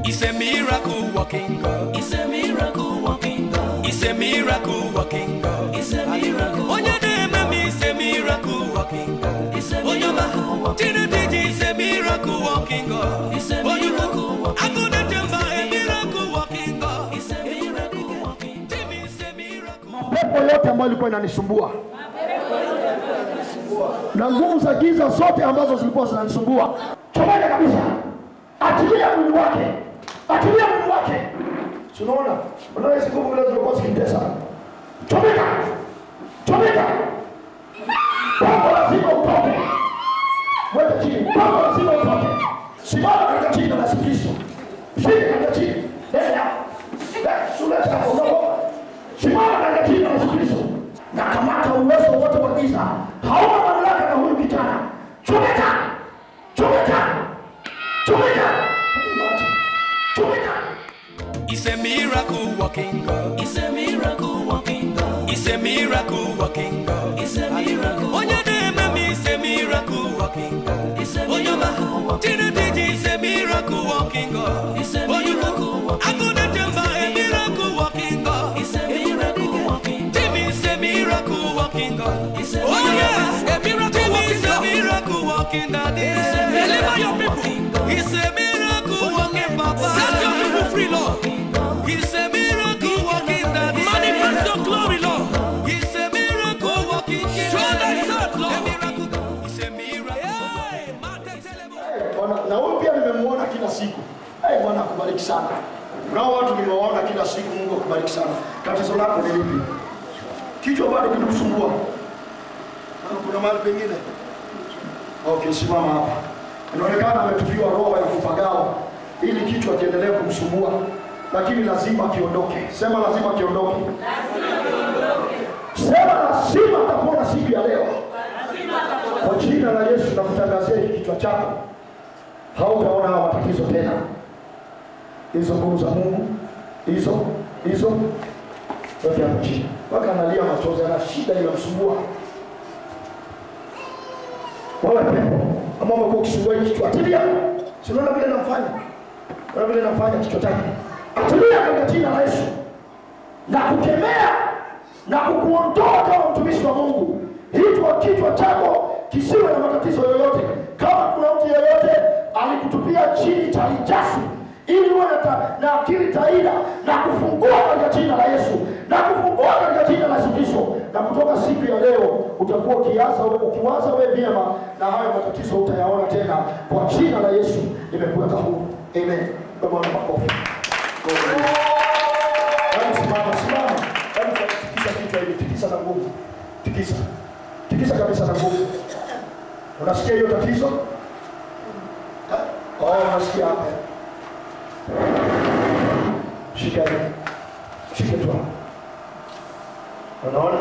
It's a miracle working God. It's a miracle working God. It's a miracle working God. It's a miracle. Onye na-eme m is a miracle working God. It's a miracle working God. It's a miracle working God. It's a miracle working God. A miracle working God. It's a miracle working God. It's a miracle. Mapepo yote ambayo ilikuwa inanisumbua na nguvu za giza zote ambazo zilikuwa zinanisumbua, chomeka kabisa. Achilia mwili wake. Achilia mwili wake. Unaona? Unaona hizo nguvu zile zilikuwa zikimtesa. Chomeka. Chomeka. Pepo lazima utoke. Weka chini. Pepo lazima utoke. Simama katika jina la Yesu Kristo. Shika katika jina. Nenda. Sura chako unaona. Simama katika jina la Yesu Kristo. Na kamata uwezo wote wa giza. Hauna mamlaka na huyu kijana. Chomeka. Chomeka. Chomeka. Chomeka. It's a miracle working God. It's a miracle working God. It's a miracle working God. It's a miracle. Onye na-eme m is a miracle working God. It's a miracle working God. It's a miracle working God. It's a miracle working God. A miracle working God. It's a miracle working God. It's a miracle working God. It's a miracle working God. Miracle working God. Deliver your people. It's a miracle working Papa. Set your people free, Lord. It's a miracle working that manifest your glory, Lord. It's a miracle working. Show thyself, Lord. It's a miracle. Na huyu pia nimemuona kila siku. Hey, Bwana akubariki sana. Na watu nimewaona kila siku, Mungu akubariki sana. Tatizo lako ni lipi? Kichwa bado kinakusumbua? Kuna mahali pengine? Okay, simama hapa. Inaonekana ametupiwa roho ya kupagawa ili kichwa kiendelee kumsumbua, lakini lazima kiondoke. Sema lazima kiondoke. Lazima kiondoke. Sema lazima atapona siku ya leo. Lazima atapona. Kwa jina la Yesu nakutangazia hiki kichwa chako, hautaona haya matatizo tena. Hizo nguvu za Mungu, hizo hizo yote hapo chini. Waka analia machozi, ana shida inamsumbua. Wewe pepo ambao umekuwa ukisumbua kichwa, achilia. Si unaona vile namfanya? Unaona vile namfanya kichwa chake? Achilia katika jina la Yesu. Na kukemea na kukuondoa kama mtumishi wa Mungu. Hicho kichwa chako kisiwe na matatizo yoyote. Kama kuna mtu yeyote alikutupia chini chalijasu ili uwe na akili taira, na kufungua katika jina la Yesu, na kufungua katika jina la Yesu Kristo. Na kutoka siku ya leo utakuwa ukiwaza wewe vyema, na hayo matatizo utayaona tena. Kwa jina la Yesu nimekuweka huru. Amen. Bwana makofi. Hebu simama, simama. Hebu tikisa kichwa hivi, tikisa na nguvu. Tikisa. Tikisa kabisa na nguvu. Unasikia hiyo tatizo? Oh, unasikia hapa. Shika hivi. Shika tu. Unaona?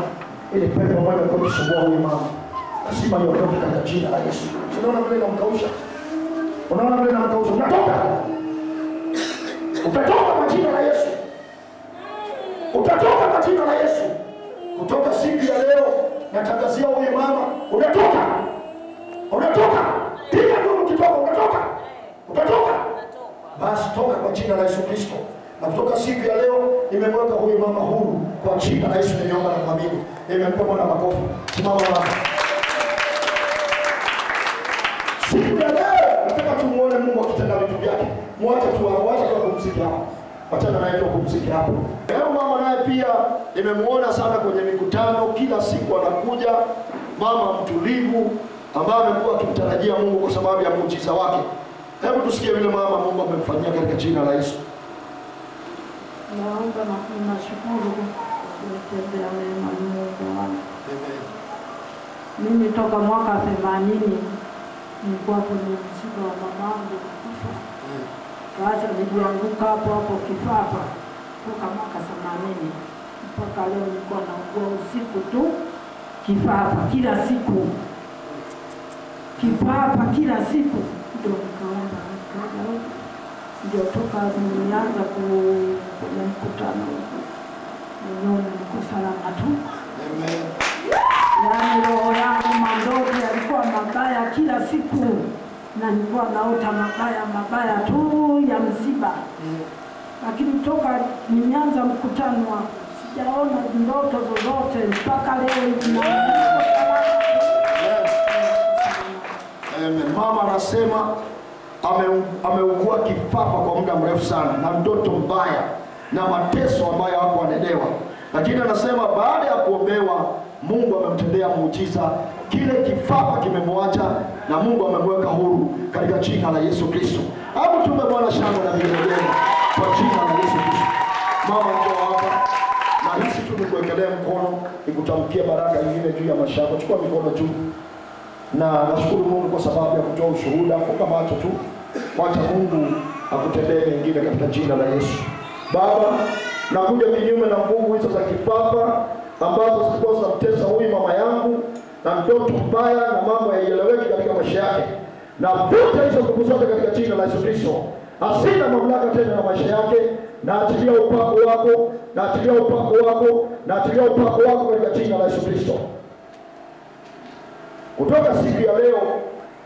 Ile pepo ambayo imekuwa ikisumbua huyu mama lazima iondoke katika jina la Yesu. Unaona vile inamkausha? Unaona vile inamkausha? Unatoka. Utatoka kwa jina la Yesu. Utatoka kwa jina la Yesu. Kutoka siku ya leo natangazia huyu mama, unatoka. Unatoka. Piga nduru ukitoka, unatoka. Utatoka. Basi toka kwa jina la Yesu Kristo. Na kutoka siku ya leo nimemweka huyu mama huru kwa jina la Yesu. Nimeomba na kuamini. Nimempa Bwana makofi. Simama mama. Siku ya leo nataka tumuone Mungu akitenda vitu vyake. Mwache tu, mwache tu apumzike hapo. Wachana naye tu apumzike hapo. Leo mama naye pia nimemuona sana kwenye mikutano, kila siku anakuja, mama mtulivu ambaye amekuwa akimtarajia Mungu kwa sababu ya muujiza wake. Hebu tusikie vile mama Mungu amemfanyia katika jina la Yesu. Naomba na nashukuru kunitendea mema Mungu wangu. Amen. Mimi toka mwaka 80 nilikuwa kwenye msiba wa mamangu kufa. Sasa nilianguka hapo hapo kifafa toka mwaka 80 mpaka leo nilikuwa naugua usiku tu kifafa kila siku. Kifafa kila siku. Ndio nikaomba nikaja. Ndio toka nilianza kwenye mkutano niliona niko salama tu. Amen. Yaani roho yangu mandoto yalikuwa mabaya kila siku. Na nilikuwa naota mabaya mabaya tu ya msiba. Lakini toka nimeanza mkutano wako sijaona ndoto zozote mpaka leo hivi. Amen. Mama anasema ameugua kifafa kwa muda mrefu sana na ndoto mbaya na mateso ambayo hakuelewa. Lakini anasema baada ya kuombewa Mungu amemtendea muujiza, kile kifafa kimemwacha na Mungu amemweka huru katika jina la Yesu Kristo. Hebu tumpe Bwana shangwe na vigelegele kwa jina la Yesu Kristo. Mama njoo hapa. Na hisi tu nikuwekelee mkono nikutamkie baraka nyingine juu ya maisha yako. Chukua mikono juu. Na nashukuru Mungu kwa sababu ya kutoa ushuhuda. Funga macho tu. Wacha Mungu akutendee mengine katika jina la Yesu. Baba, nakuja kinyume na nguvu hizo za kifafa ambazo zilikuwa zinamtesa huyu mama yangu na ndoto mbaya na mambo yaieleweki katika maisha yake. Na vuta hizo nguvu zote katika jina la Yesu Kristo. Hasina mamlaka tena na maisha yake. Na achilia upako wako, na achilia upako wako, na achilia upako wako katika jina la Yesu Kristo. Kutoka siku ya leo,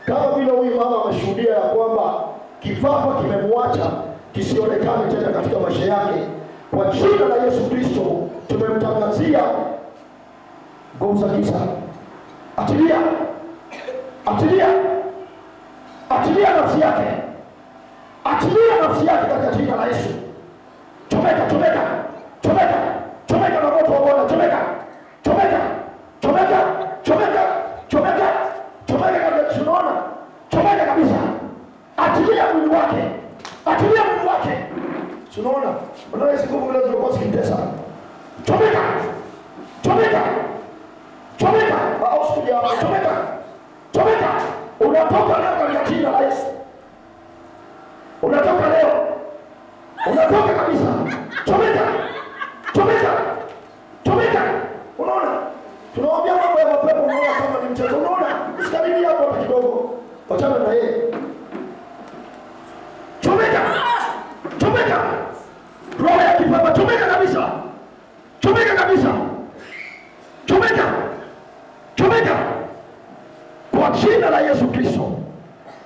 kama vile huyu mama ameshuhudia ya kwamba kifafa kimemwacha kisionekane tena katika maisha yake, kwa jina la Yesu Kristo tumemtangazia nguvu za giza. Achilia, achilia, achilia nafsi yake, achilia nafsi yake katika jina la Yesu. Chomeka, chomeka, chomeka, chomeka na moto wa Bwana, chomeka, chomeka, chomeka, chomeka, chomeka, chomeka kabisa. Tunaona, chomeka kabisa. Achilia mwili wake, achilia mwili wake. Tunaona, unaona hizo nguvu zile zilikuwa zikimtesa. Chomeka, chomeka, chomeka, au sikuja hapa, chomeka, chomeka. Unatoka leo katika jina la Yesu. Unatoka leo. Unatoka kabisa. Chomeka. Chomeka. Chomeka. Unaona? Tunawaambia mambo ya mapepo, unaona kama ni mchezo. Unaona? Usikaribie hapo hata kidogo. Wachana na yeye. Chomeka. Chomeka. Roho ya kifafa chomeka kabisa. Chomeka kabisa. Chomeka. Chomeka. Kwa jina la Yesu Kristo.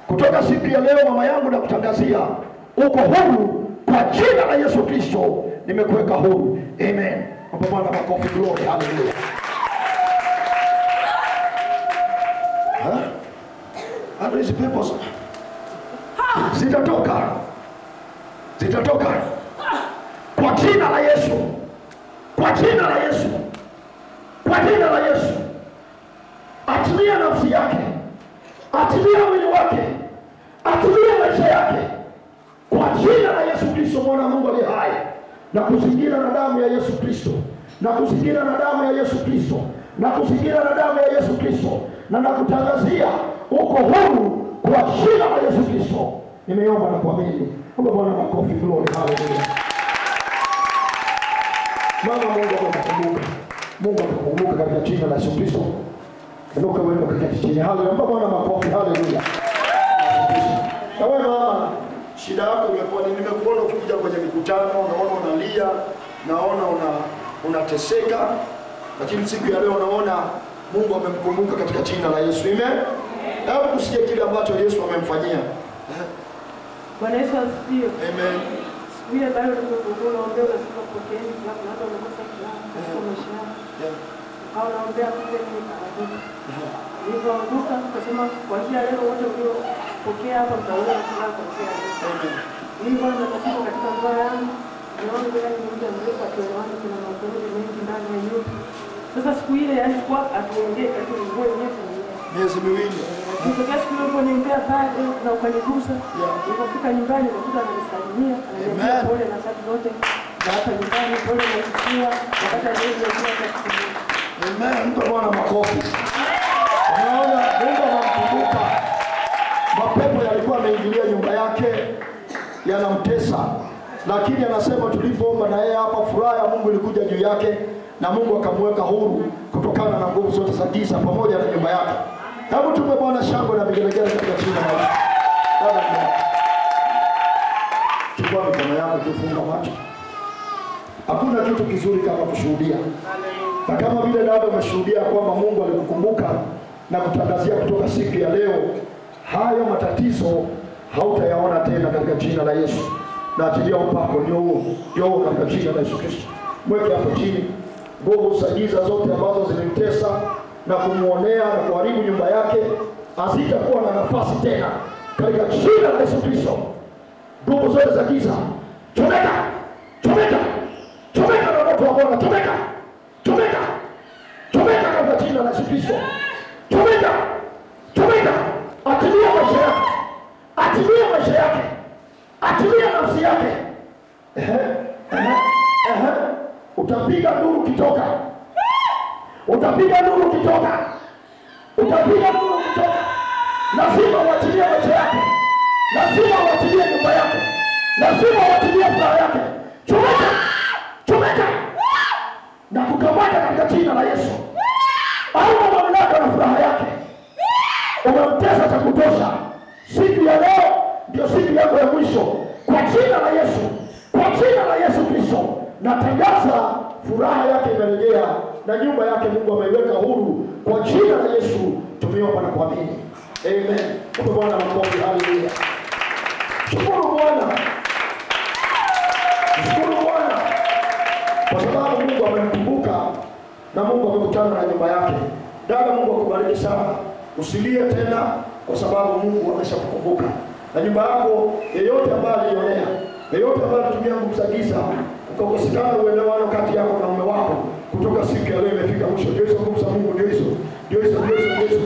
Kutoka siku ya leo mama yangu nakutangazia uko huru. Kwa jina la Yesu Kristo nimekuweka huru. Amen. Mpa Bwana makofi, glory, hallelujah. Hata hizi pepo zitatoka. Zitatoka. Kwa jina la Yesu. Kwa jina la Yesu. Kwa jina la Yesu. Achilia nafsi yake. Achilia mwili wake. Achilia maisha yake. Kwa jina la Yesu Kristo mwana Mungu aliye hai, na kuzingira na damu ya Yesu Kristo, na kuzingira na damu ya Yesu Kristo, na kuzingira na damu ya Yesu Kristo, na nakutangazia uko huru kwa jina la Yesu Kristo. Nimeomba na kuamini. Omba Bwana makofi, glory, hallelujah. Mama, Mungu atakukumbuka. Mungu atakukumbuka katika jina la Yesu Kristo. Inuka wewe ukaketi chini. Hallelujah. Omba Bwana makofi, hallelujah. Na wewe mama, shida yako imekuwa ni, nimekuona ukikuja kwenye mikutano, naona unalia, naona unateseka, lakini siku ya leo naona Mungu amemkumbuka katika jina la Yesu. Amen. Hebu tusikie kile ambacho Yesu amemfanyia. Bwana Yesu asifiwe. Amen. Siku ile bado nilipokuwa naombea unasema pokeeni silaha, kuna watu wamekosa silaha katika maisha yao. Ukawa unaombea kule nikaanguka. Nilipoanguka nikasema kuanzia leo wote mliopokea hapa mtaona silaha kuanzia leo. Amen. Nilikuwa na tatizo katika ndoa yangu. Ndoa yangu ni muda mrefu hatuelewani, kuna maugomvi mengi ndani ya nyumba. Sasa siku ile yani kwa atuongee karibu nguo yenyewe miezi miwili. Nilipokea siku ile uliponiombea pale na ukanigusa. Nilipofika nyumbani nikakuta ananisalimia, ananiambia pole na kazi zote za hapa nyumbani, pole na kifua, wakati aliyejua kwa. Amen. Mpe Bwana makofi. Unaona Mungu anamkumbuka. Mapepo yalikuwa yameingilia nyumba yake yanamtesa, lakini anasema tulipoomba na yeye hapa, furaha ya Mungu ilikuja juu yake na Mungu akamweka huru kutokana na nguvu zote za giza pamoja na nyumba yake. Hebu tupe Bwana shangwe na vigelegele katika jina la Yesu. Chukua mikono yako, tufunga macho. Hakuna kitu kizuri kama kushuhudia. Na kama vile dada umeshuhudia kwamba Mungu alikukumbuka na kutangazia kutoka siku ya leo Hayo matatizo hautayaona tena katika jina la Yesu. Na achilia upako ndio huo, ndio huo katika jina la Yesu Kristo. Mweke hapo chini. Nguvu za giza zote ambazo zilimtesa na kumuonea na kuharibu nyumba yake hazitakuwa na nafasi tena katika jina la Yesu Kristo. Nguvu zote za giza, chomeka, chomeka, chomeka na moto wa Bwana, chomeka, chomeka, chomeka katika jina la Yesu Kristo. Chomeka, chomeka, achilia maisha yake, achilia maisha yake, achilia nafsi yake. Ehe, ehe, ehe. Utapiga nduru kitoka, utapiga nduru kitoka, utapiga nduru kitoka. Lazima uachilie maisha yake, lazima uachilie nyumba yake, lazima uachilie furaha yake. Chomeka, chomeka na kukamata katika jina la Yesu. Hauna mamlaka na furaha yake, umemtesa cha kutosha. Siku ya leo ndio siku yako ya mwisho. Kwa jina la Yesu, kwa jina la Yesu Kristo, natangaza furaha yake imerejea na nyumba yake Mungu ameiweka huru kwa jina la Yesu. Tumeomba na kuamini. Amen. Mpe Bwana makofi. Haleluya. Shukuru Bwana. Shukuru Bwana kwa sababu Mungu amemkumbuka na Mungu amekutana na nyumba yake. Dada, Mungu akubariki sana. Usilie tena kwa sababu Mungu ameshakukumbuka. Na nyumba yako, yeyote ambaye alionea, yeyote ambaye alitumia nguvu za giza ukakosekana uelewano kati yako na mume wako, kutoka siku ya leo imefika mwisho. Ndio hizo nguvu za Mungu, ndio hizo, ndio hizo, ndio hizo, ndio hizo.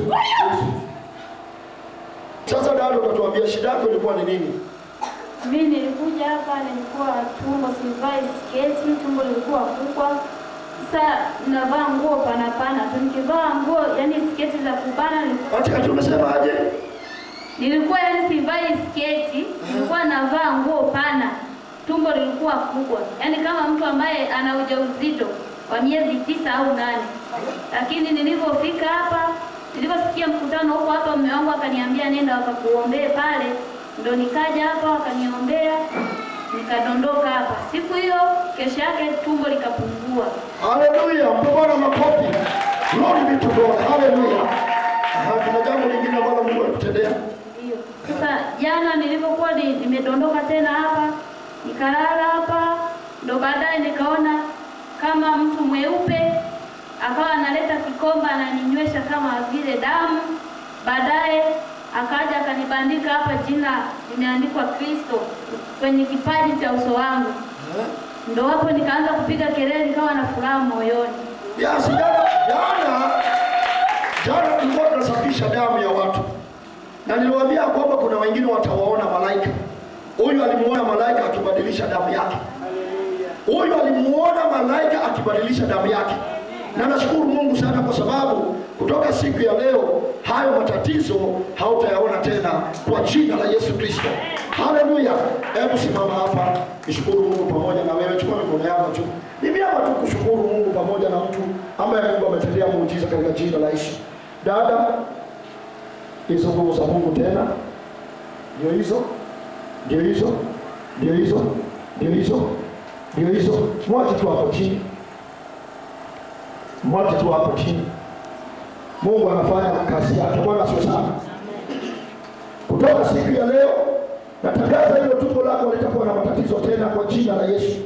Sasa dada, utatuambia shida yako ilikuwa ni nini? Mimi nilikuja hapa nilikuwa tumbo sivai sketi, tumbo lilikuwa kubwa. Sasa navaa nguo pana pana, nikivaa nguo yani sketi za kubana. Acha umesema aje? Nilikuwa yani sivai sketi, nilikuwa navaa nguo pana. Tumbo lilikuwa kubwa. Yani kama mtu ambaye ana ujauzito wa miezi 9 au 8. Lakini nilipofika hapa, niliposikia mkutano huko hapa, mume wangu akaniambia nenda wakakuombee pale. Ndio nikaja hapa wakaniombea, nikadondoka hapa. Siku hiyo kesho yake tumbo likapungua. Haleluya, mpe Bwana makofi. Glory be to God. Haleluya. Kuna jambo lingine ambalo Mungu alikutendea? Ndio. Sasa jana nilipokuwa nimedondoka tena hapa, nikalala hapa, ndo baadaye nikaona kama mtu mweupe akawa analeta kikombe ananinywesha kama vile damu. Baadaye akaja akanibandika hapa jina limeandikwa Kristo kwenye kipaji cha uso wangu. Ndio hapo nikaanza kupiga kelele, nikawa na furaha moyoni. Yes, jana tulikuwa tunasafisha damu ya watu. Na niliwaambia kwamba kuna wengine watawaona malaika. Huyu alimuona malaika akibadilisha damu yake. Huyu alimuona malaika akibadilisha damu yake. Na nashukuru Mungu sana kwa sababu kutoka siku ya leo hayo matatizo hautayaona tena kwa jina la Yesu Kristo. Haleluya. Hebu simama hapa, nishukuru Mungu pamoja na wewe. Chukua mikono yako juu. Ni vyema tu kushukuru Mungu pamoja na mtu ambaye Mungu ametendea muujiza katika jina la Yesu. Dada, hizo nguvu za Mungu tena. Ndio hizo. Ndio hizo. Ndio hizo. Ndio hizo. Ndio hizo. Mwache tu hapo chini. Mwache tu hapo chini. Mungu anafanya kazi yake. Bwana asifiwe sana. Kutoka siku ya leo natangaza hilo tumbo lako litakuwa na matatizo tena kwa jina la Yesu.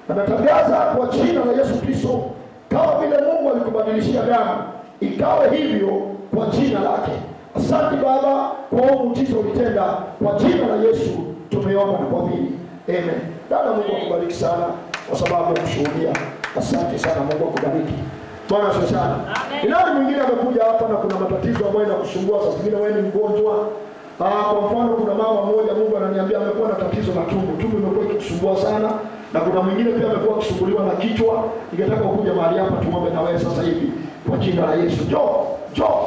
Na natangaza kwa jina la Yesu Kristo, kama vile Mungu alikubadilishia damu, ikawe hivyo kwa jina lake. Asante Baba kwa huu muujiza ulitenda, kwa jina la Yesu tumeomba na kuamini. Amen. Dada, Mungu akubariki sana kwa sababu ya kushuhudia. Asante sana, Mungu akubariki. Bwana asifiwe sana. Ni nani mwingine amekuja hapa na kuna matatizo ambayo yanakusumbua? Sasa mwingine wewe ni mgonjwa. Kwa mfano kuna mama mmoja Mungu ananiambia amekuwa na tatizo la tumbo. Tumbo imekuwa ikikusumbua sana, na kuna mwingine pia amekuwa akisumbuliwa na kichwa. Ningetaka kuja mahali hapa tuombe na wewe sasa hivi kwa jina la Yesu. Njoo, njoo.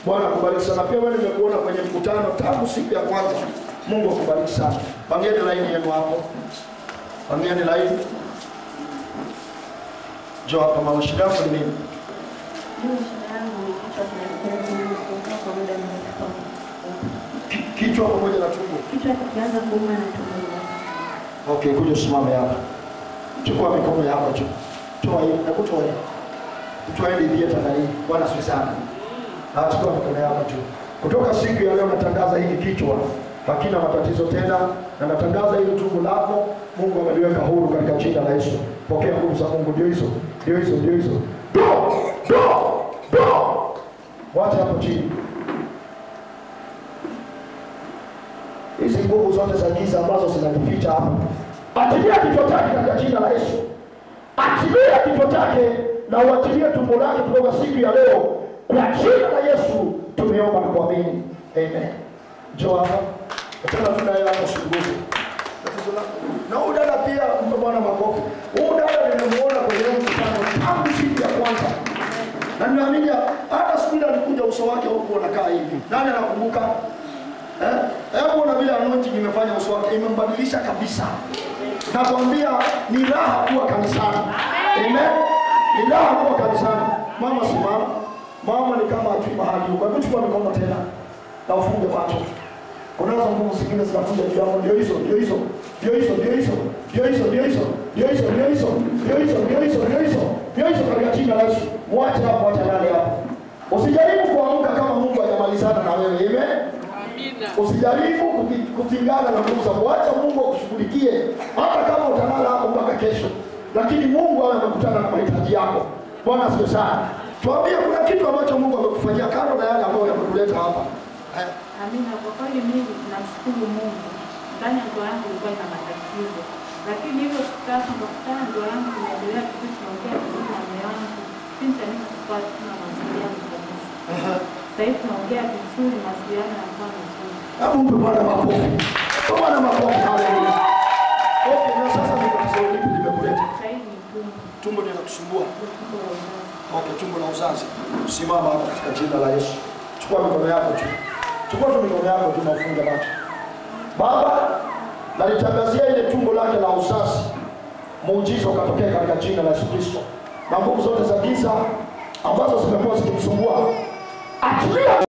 Bwana akubariki sana. Pia wewe nimekuona kwenye mkutano tangu siku ya kwanza. Mungu akubariki sana. Pangeni laini yenu hapo. Pangeni laini. Njoo hapa mama, shida yako ni nini? Mimi shida yangu ni kichwa kinaniuma kwa muda mrefu. Kichwa pamoja na tumbo. Kichwa kikianza kuuma na tumbo. Okay, kuja usimame hapa. Chukua mikono yako juu. Toa hii, hebu toa hii. Toa hii theater na hii. Bwana asifiwe sana. Na chukua mikono yako juu. Kutoka siku ya leo natangaza hiki kichwa hakina matatizo tena, na natangaza hili tumbo lako Mungu ameliweka huru katika jina la Yesu. Pokea nguvu za Mungu. Ndio hizo, ndio hizo, ndio hizo. Do, do, do. Wacha hapo chini. Hizi nguvu zote za giza ambazo zinajificha hapo, achilia kichwa chake katika jina la Yesu. Achilia kichwa chake na uachilie tumbo lake kutoka siku ya leo kwa jina la Yesu tumeomba na kuamini. Amen. Njoo hapa. Tena tunaye hapo shughuli. Tatizo lako. Na huyu dada pia mpe Bwana makofi. Huyu dada nimemuona kwenye mkutano tangu siku ya kwanza. Na ninaamini hata siku ile alikuja uso wake huko unakaa hivi. Nani anakumbuka? Hebu ona vile anointing imefanya uso wake, imembadilisha kabisa. Nakwambia ni raha kuwa kanisani. Amen. Ni raha kuwa kanisani. Mama simama. Mama ni kama ajui mahali yuko. Hebu chukua mikono tena na ufunge macho. Kunazo nguvu zingine zinakuja juu yako. Ndio hizo, ndio hizo. Ndio hizo, ndio hizo. Ndio hizo, ndio hizo. Ndio hizo, ndio hizo. Ndio hizo, ndio hizo, ndio hizo. Ndio hizo katika jina la Yesu. Mwache hapo, acha ndani hapo. Usijaribu kuamka kama Mungu hajamalizana na wewe. Amen. Usijaribu kupingana na nguvu za Mungu. Acha Mungu akushughulikie hata kama utalala hapo mpaka kesho, lakini Mungu awe amekutana na mahitaji yako. Bwana asifiwe sana. Tuambie kuna kitu ambacho Mungu amekufanyia kando na yale ambayo yamekuleta hapa. Amina. Kwa kweli mimi namshukuru Mungu. Ndani ya ndoa yangu ilikuwa ina matatizo, lakini hivyo sasa ndo ndoa yangu inaendelea vizuri, tunaongea vizuri na mume wangu. Kipindi cha nyuma tulikuwa hatuna mawasiliano kabisa. Sasa hivi tunaongea vizuri, mawasiliano yanakuwa mazuri. Hebu mpe Bwana makofi. Bwana makofi. Haleluya. Okay, na sasa ni tatizo lipi limekuleta? Sasa hivi ni tumbo. Tumbo ndio linakusumbua? Okay, tumbo la uzazi. Simama hapa katika jina la Yesu. Chukua mikono yako tu. Chukua tu mikono yako tu na ufunge macho. Baba, nalitangazia ile tumbo lake la uzazi, muujiza ukatokea katika jina la Yesu Kristo. Na nguvu zote za giza ambazo zimekuwa zikimsumbua, achilia.